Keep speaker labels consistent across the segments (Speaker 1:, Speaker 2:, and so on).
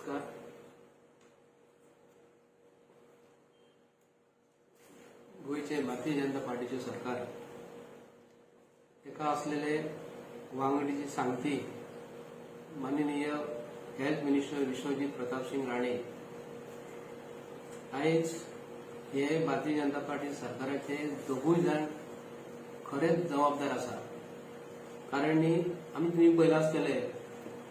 Speaker 1: नमस्कार. गोंयचे भारतीय जनता पार्टीचे सरकार, ताका असलेले वांगडीची सांगती माननीय हेल्थ मिनिस्टर विश्वजीत प्रतापसिंग राणे, आयज हे भारतीय जनता पार्टी सरकाराचे दोगूय जाण खरेंच जबाबदार आसा. कारण न्ही, आमी तुमी पळयलां आसतलें,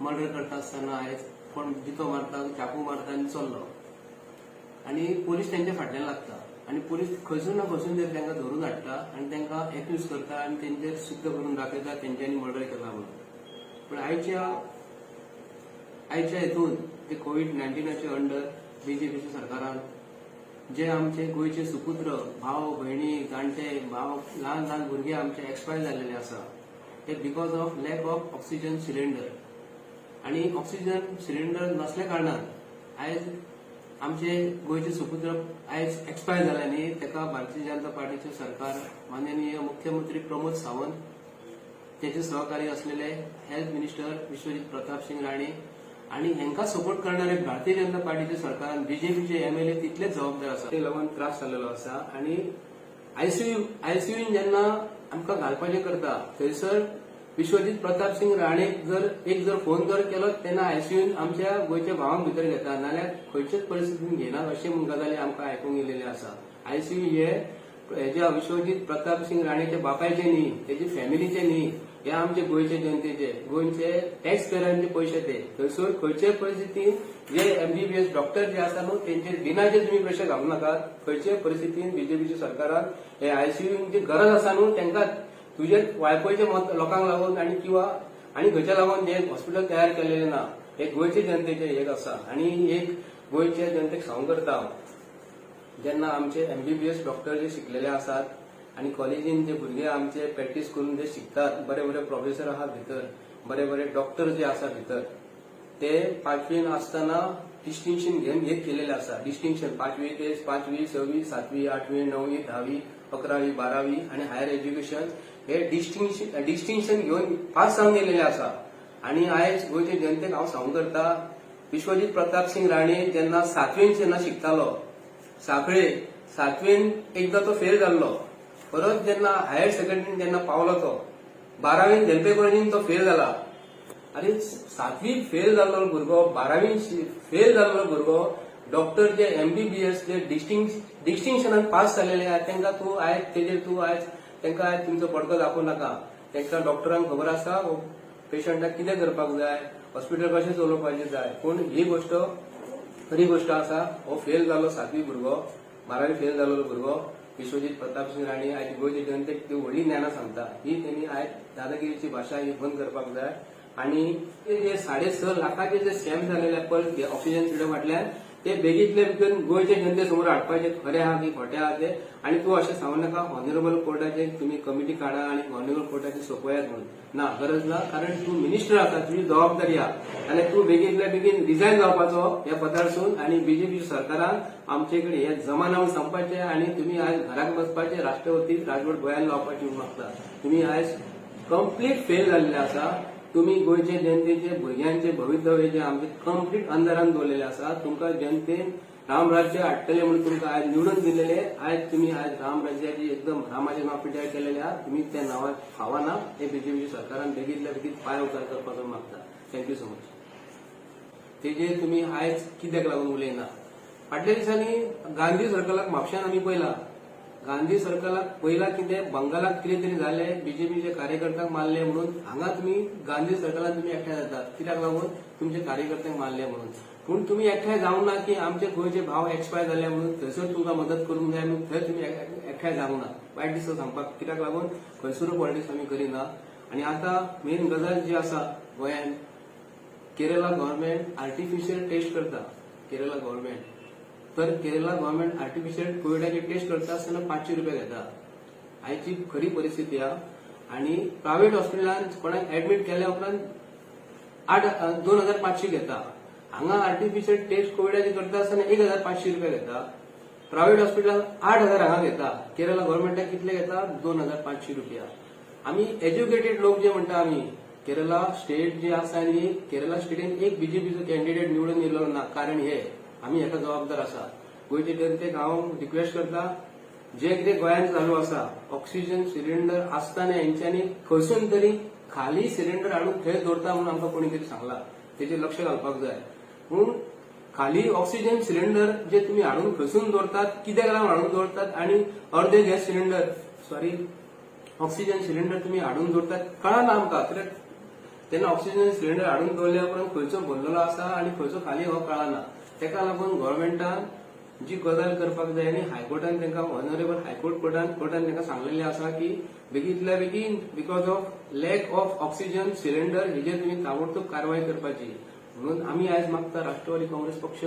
Speaker 1: मर्डर करता आसतना आयज कोण जितो मारता, चाकू मारता आनी चल्लो आनी पोलीस तेंच्या फाटल्यान लागता आनी पोलीस खंयसून ना खंयसून तरी तांकां धरून हाडटा आनी तांकां एक्यूज करता आनी तेंचेर सिद्ध करून दाखयता तेंच्यांनी मर्डर केला म्हणून. पूण आयच्या आयच्या हितून ते कोवीड 19चे अंडर बीजेपीच्या सरकारान जे आमचे गोंयचे सुपुत्र, भाव भयणी, जाणटे भाव, ल्हान ल्हान भुरगे आमचे एक्सपायर जाल्लेले आसा, ते because of lack of oxygen cylinder. आणि ऑक्सिजन सिलिंडर नसल्या कारणान आयज आमचे गोंयचे सुपुत्र आयज एक्सपायर जाले. न्ही, ताका भारतीय जनता पार्टीचे सरकार, माननीय मुख्यमंत्री प्रमोद सावंत, तेचे सहकारी असलेले हेल्थ मिनिस्टर विश्वजीत प्रताप सिंग राणे आणि हेंका सपोर्ट करणारे भारतीय जनता पार्टीचे सरकारान बीजेपीचे एमएलए तितलेच जबाबदार आसा. ते लागून त्रास जाल्लेलो आसा. आणि आयसीयून जेन्ना आमकां घालपाचें करता, थंयसर विश्वजीत प्रताप सिंग राणे जर एक जर फोन जर केलो तेन्ना आयसीयून आमच्या गोंयच्या भावांक भितर घेता, नाल्यार खंयचेच परिस्थितीन घेना अशें म्हूण गजाली आमकां आयकूंक येयलेले आसा. आयसीयू हे हेज्या विश्वजीत प्रताप सिंग राणेच्या बापायचे न्ही, तेजे फॅमिलीचे न्ही, हे आमचे गोंयचे जनतेचे, गोंयचे टॅक्स पेयरांचे पयशे ते. थंयसर खंयचे परिस्थितीन जे एमबीबीएस डॉक्टर जे आसा न्हू, तेंचेर बिनाचेर तुमी प्रेशर घालूं नाकात. खंयचे परिस्थितीन बीजेपीच्या सरकारान हे आयसीयूची गरज आसा न्हू, तांकां तुजे वाळपयचे मत लोकांक लागून आनी किंवा आनी खंयच्या लागून हे हॉस्पिटल तयार केलेले ना. हे गोंयचे जनतेचे एक आसा. आनी एक गोंयच्या जनतेक सांगूंक करता हांव, जेन्ना आमचे एमबीबीएस डॉक्टर जे शिकलेले आसात आनी कॉलेजीन जे भुरगे आमचे प्रॅक्टीस करून जे शिकतात, बरे बरे प्रोफेसर आहात भितर, बरे बरे डॉक्टर जे आसा भितर, ते पांचवीन आसतना डिस्टिंक्शन घेवन घेत केलेले आसा. डिस्टिंक्शन पांचवी ते पांचवी, सवी, सातवी, आठवी, णवी, धावी, अकरावी, बारावी आनी हायर एज्युकेशन हे डिस्टिंक्शन डिस्टिंक्शन घेवन पास जावन गेलेले आसा. आनी आयज गोंयचे जनतेक हांव सांगूंक करता, विश्वजीत प्रताप सिंग राणे जेन्ना सातवेन जेन्ना शिकतालो साखळे, सातवेन एकदां तो फेल जाल्लो. परत जेन्ना हायर सेकंडरीन जेन्ना पावलो, तो बारावेन धेंपे कॉलेजीन तो फेल जाला. अरे, सातवी फेल जाल्लो भुरगो, बारावी फेल जाल्लो भुरगो डॉक्टर, जे एमबीबीएस जे डिस्टिंक्शनान पास जालेले आहात, तांकां तूं आयज तेजेर तूं आयज तांकां आयज तुमचो पडको दाखोवं नाका. तांकां डॉक्टरांक खबर आसा पेशंटाक कितें करपाक जाय, हॉस्पिटल कशें चलोवपाचें जाय. पूण ही गोश्ट खरी गोश्ट आसा, हो फेल जालो सातवी भुरगो, बारावी फेल जाल्लो भुरगो विश्वजीत प्रताप सिंग राणे आयज गोंयच्या जनतेक ती व्हडली ज्ञानां सांगता. ही तेणी आयज दादागिरीची भाशा ही बंद करपाक जाय. आणि ते जे 6.5 लाखाचे जे स्कॅम जालेले पर ऑक्सिजन सिलिंडर फाटल्यान, ते बेगीतले बेगीन गोंयच्या जनते समोर हाडपाचे, खरें आहा की खोटें आहा ते. आनी तूं अशें सांगू नाका ऑनरेबल कोर्टाचे तुमी कमिटी काडा आनी ऑनरेबल कोर्टाचे सोंपयात म्हणून. ना, गरज ना, कारण तूं मिनिस्टर आसा, तुजी जबाबदारी आहा. आनी तूं बेगीतल्या बेगीन रिजायन जावपाचो ह्या पदारसून आनी बीजेपी सरकारान आमचे कडेन हे जमाना म्हणून सांगपाचें आनी तुमी आयज घराक बसपाचे, राष्ट्रपती राजवट गोंयान लावपाची म्हणून मागता. तुमी आयज कंप्लीट फेल जाल्ले आसा. तुमी गोंयचे जनतेचे भुरग्यांचे भवितव्य जे आमचे कंप्लीट अंधारान दवरलेले आसा. तुमकां जनतेन रामराज्य हाडटले म्हणून तुमकां आयज निवडून दिलेले. आयज तुमी आयज रामराज्याची एकदम रामाचे नांव पिड्ड्यार केलेले आहा. तुमी त्या नांवाक फावना. हे बीजेपी सरकारान बेगीतल्या बेगीन पांय उतार करपाचो मागता. Thank you so much. तेजेर तुमी आयज कित्याक लागून उलयना? फाटल्या दिसांनी गांधी सर्कलाक म्हापश्यान आमी पळयला, गांधी सर्कलाक पयला कितें बंगालाक कितें तरी जालें, बीजेपीचे कार्यकर्त्यांक मारले म्हणून हांगा तुमी गांधी सर्कलान तुमी एकठांय जातात. कित्याक लागून? तुमचे कार्यकर्त्यांक मारले म्हणून. पूण तुमी एकठांय जावंक ना की आमचे गोंयचे भाव एक्सपायर जाले म्हणून थंयसर तुमकां मदत करूंक जाय म्हणून थंय तुमी एकठांय जावंक ना. वायट दिसता सांगपाक, कित्याक लागून खंयसर पॉलिटिक्स आमी करिना. आनी आतां मेन गजाल जी आसा, गोंयान केरला गव्हर्मेंट आर्टिफिशियल टेस्ट करता. केरला गव्हर्मेंट तर केरला गव्हर्मेंट आर्टिफिशियल कोविडाची टेस्ट करता आसतना 500 रुपया घेता. आयची खरी परिस्थिती आहा. आनी प्रायव्हेट हॉस्पिटलान कोणाक ऍडमीट केल्या उपरांत 2500 घेता. हांगा आर्टिफिशियल टेस्ट कोविडाची करता आसतना 1500 रुपया घेता. प्रायव्हेट हॉस्पिटलान 8000 हांगा घेता. केरला गव्हर्मेंटाक कितले घेता? 2500 रुपया. आमी एज्युकेटेड लोक जे म्हणटा आमी केरला स्टेट जे आसा न्ही, केरला स्टेटीन एक बीजेपीचो कॅन्डिडेट निवडून येयलो ना. कारण हे आमी हेका जबाबदार आसा. गोंयचे जनतेक हांव रिक्वेस्ट करता, जे कितें गोंयांत चालू आसा, ऑक्सिजन सिलिंडर आसतना हेंच्यांनी खंयसून तरी खाली सिलिंडर हाडून थंय दवरता म्हणून आमकां कोणी तरी सांगला, तेचेर लक्ष घालपाक जाय. पूण खाली ऑक्सिजन सिलिंडर जे तुमी हाडून खंयसून दवरतात, कित्याक लागून हाडून दवरतात, आनी अर्दे gas cylinder, sorry, oxygen cylinder तुमी हाडून दवरतात कळना आमकां. कित्याक तेन्ना ऑक्सिजन सिलिंडर हाडून दवरल्या उपरांत खंयचो भरलेलो आसा आनी खंयचो खाली हो कळना. तेका लागून गव्हर्मेंटान जी गजाल करपाक जाय आनी हायकोर्टान तांकां, ऑनरेबल हायकोर्ट कोर्टान तांकां सांगलेलें आसा की बेगींतल्या बेगीन because of lack of oxygen cylinder हेजेर तुमी ताबडतोब कारवाय करपाची. म्हणून आमी आयज मागता राष्ट्रवादी काँग्रेस पक्ष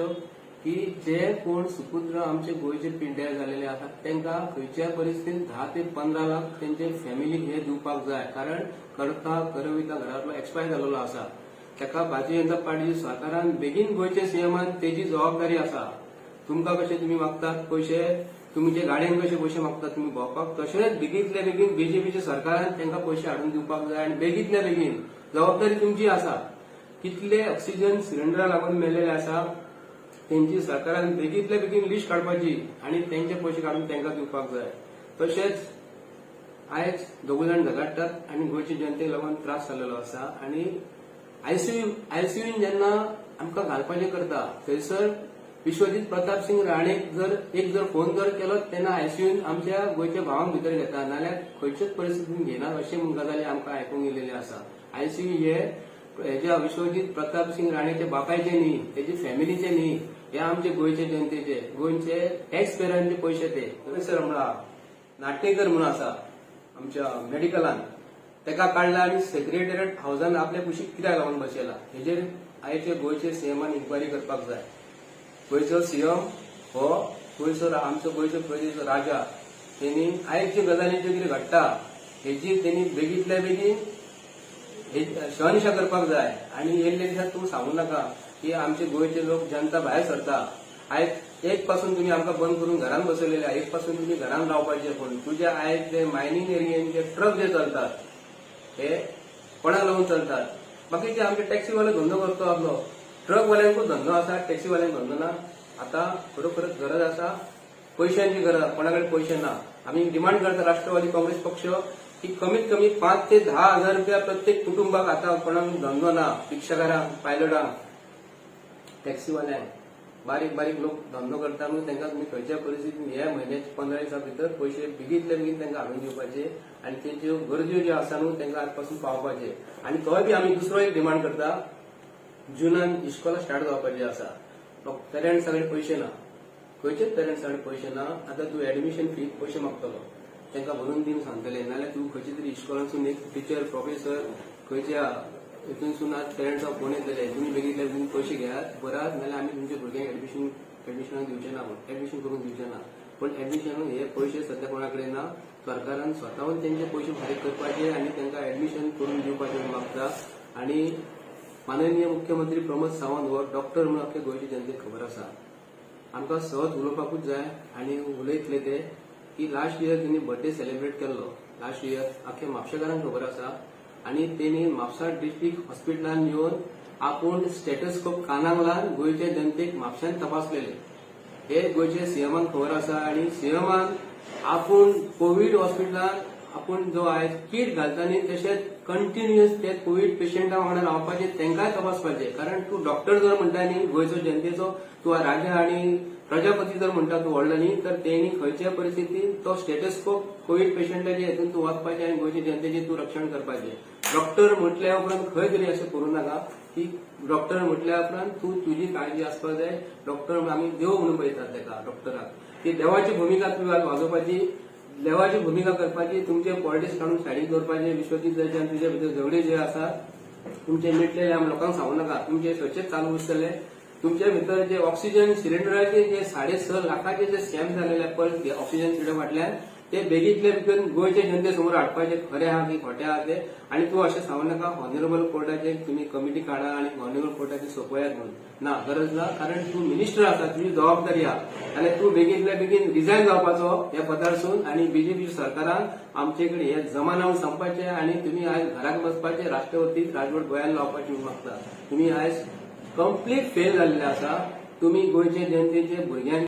Speaker 1: की जे कोण सुपुत्र आमचे गोंयचे पिड्ड्यार जालेले आसात तांकां खंयच्याय परिस्थितीन 10 ते 15 लाख तेंचे फॅमिलीक हे दिवपाक जाय. कारण करता करविता घरांतलो एक्सपायर जाल्लो आसा, ताका भारतीय जनता पार्टी सरकारान बेगीन गोंयचे सीएमान तेजी जबाबदारी आसा. तुमकां कशे तुमी मागतात पयशे, तुमचे गाडयेन कशे पयशे मागतात तुमी भोंवपाक, तशेंच बेगींतल्या बेगीन बीजेपीच्या सरकारान तांकां पयशे हाडून दिवपाक जाय. आनी बेगींतल्या बेगीन जबाबदारी तुमची आसा. कितले ऑक्सिजन सिलिंडरा लागून मेलेले आसा तेंची सरकारान बेगींतल्या बेगीन लिस्ट काडपाची आनी तेंचे पयशे काडून तांकां दिवपाक जाय. तशेंच आयज दोगूय जाण झगडटात आनी गोंयचे जनतेक लागून त्रास जाल्लो आसा. आनी आयसीयून जेन्ना आमकां घालपाचें करता, थंयसर विश्वजीत प्रताप सिंग राणेक जर एक जर फोन जर केलो तेन्ना आयसीयून आमच्या गोंयच्या भावांक भितर घेता, नाल्यार खंयच्याच परिस्थितीन घेना अशें म्हूण गजाली आमकां आयकूंक येयलेली आसा. आयसीयू हे हेज्या विश्वजीत प्रताप सिंग राणेच्या बापायचे न्ही, तेजे फॅमिलीचे न्ही, हे आमचे गोंयचे जनतेचे, गोंयचे टॅक्स पेयरांचे पयशे ते. प्रोफेसर म्हणा नाटेकर म्हणून आसा आमच्या मेडिकलान, तेका काडला आनी सेक्रेटेरिएट हावसान आपल्या कुशीक कित्याक लावन बसयला, हेजेर आयचे गोंयचे सीएमान इन्क्वायरी करपाक जाय. गोंयचो सीएम हो गोंयचो, आमचो गोंयचो प्रदेशचो राजा, तेणी आयज ज्यो गजाली ज्यो कितें घडटा हेजी तेणी बेगींतल्या बेगीन शहनिशा करपाक जाय. आनी येयल्ले दिसा तूं सांगू नाका की आमचे गोंयचे लोक जनता भायर सरता. आयज एक पासून तुमी आमकां बंद करून घरान बसयलेले, एक पासून तुमी घरान रावपाचे, पूण तुजे आयज जे मायनींग एरियेन जे ट्रक जे चलतात हे कोणाक लागून चलतात? बाकीचे आमचे टॅक्सीवाले धंदो करतो आपलो, ट्रकवाल्यांकूच धंदो आसा, टॅक्सीवाल्यांक धंदो ना. आता खरोखरच गरज आसा, पयशांची गरज, कोणा कडेन पयशे ना. आमी डिमांड करता राष्ट्रवादी काँग्रेस पक्ष की कमीत कमी 5 ते 10 हजार रुपया प्रत्येक कुटुंबाक. आता कोणाक धंदो ना, रिक्षाकारांक, पायलटांक, टॅक्सीवाल्यांक, बारीक बारीक लोक धंदो करता न्हू, तांकां तुमी खंयच्या परिस्थितीन ह्या म्हयन्याच्या 15 दिसां भितर पयशे बेगींतले बेगीन तांकां हाडून दिवपाचे आनी तेंच्यो गरज्यो ज्यो आसा न्हू तांकां आज पासून पावपाचे. आनी तोय बी आमी दुसरो एक डिमांड करता, जुनान इस्कोलां स्टार्ट जावपाची आसा, पेरंट्सा कडेन पयशे ना, खंयचेच पेरंट्सा कडेन पयशे ना. आतां तूं एडमिशन फी पयशे मागतलो, तांकां भरून दी सांगतले, नाल्यार तूं खंयच्या तरी इस्कोलांसून एक टिचर, प्रोफेसर खंयच्या हितूनसून आज पेरंट्साक फोन येतले, तुमी बेगीन बेगीन पयशे घेयात, भरात, नाल्यार आमी तुमच्या भुरग्यांक एडमिशनाक दिवचे ना म्हूण, एडमिशन करूंक दिवचे ना. पण एडमिशन हे पयशे सध्या कोणा कडेन ना. सरकारान स्वताहून तेंचे पयशे फारीक करपाचे आनी तांकां एडमिशन करून दिवपाचें मागता. आनी माननीय मुख्यमंत्री प्रमोद सावंत हो डॉक्टर म्हणून अख्खे गोंयचे जनतेक खबर आसा. आमकां सहज उलोवपाकूच जाय आनी उलयतले ते की लास्ट इयर तेणी बर्थडे सेलिब्रेट केल्लो, लास्ट इयर अख्खे म्हापशेकारांक खबर आसा. आनी तेणी म्हापसा डिस्ट्रिक्ट हॉस्पिटलान येवन आपूण स्टेथोस्कोप कानाक लावन गोंयच्या जनतेक म्हापश्यान तपासलेले, हे गोंयचे सीएमाक खबर आसा. आनी सीएमान आपूण कोवीड हॉस्पिटलान आपूण जो आयज कीट घालता न्ही, तशेंच कंटिन्युअस ते कोवीड पेशंटा वांगडा रावपाचे, तांकांय तपासपाचे. कारण तूं डॉक्टर जर म्हणटा न्ही, गोंयचो जनतेचो तूं राजा आनी प्रजापती जर म्हणटा तूं व्हडलो न्ही, तर तेणी खंयच्याय परिस्थितीन तो स्टेथोस्कोप कोवीड पेशंटाचे हेतून तूं वचपाचें आनी गोंयच्या जनतेचें तूं रक्षण करपाचें. डॉक्टर म्हटल्या उपरांत खंय तरी अशें करूं नाका की डॉक्टर म्हटल्या उपरांत तूं तुजी काळजी आसपाक जाय. डॉक्टर आमी देव म्हणून पळयतात ताका, डॉक्टराक. ती देवाची भुमिका तुमी वाजोवपाची, देवाची भुमिका करपाची, तुमचे पॉलिटिक्स काडून सायडीक दवरपाचे. विश्वजीत जायचे आनी तुजे भितर झगडे जे आसा तुमचे मिटलेले आमी लोकांक सांगू नाका, तुमचे स्वच्छेच चालू आसतले. तुमच्या भितर जे ऑक्सिजन सिलिंडराचे जे 6.5 लाखाचे जे स्कॅम झालेले पर ऑक्सिजन सिलिंडर फाटल्यान ते बेगीतले बेगीन गोंयचे जनते समोर हाडपाचे खरें आहा की खोटें आहा ते. आनी तूं अशें सांगू नाका ऑनरेबल कोर्टाचे तुमी कमिटी काडा आनी ऑनरेबल कोर्टाचे सोंपयात म्हणून. ना, गरज ना, कारण तूं मिनिस्टर आसा, तुजी जबाबदारी आहा. आनी तूं बेगीतल्या बेगीन रिजायन जावपाचो ह्या पदारसून आनी बीजेपी सरकारान आमचे कडेन हे जमाना म्हणून सांगपाचें आनी तुमी आयज घराक बसपाचे, राष्ट्रपती राजवट गोंयान लावपाची म्हणून मागता. तुमी आयज कंप्लीट फेल जाल्ले आसा. तुमी गोंयचे जनतेचे भुरग्यांचे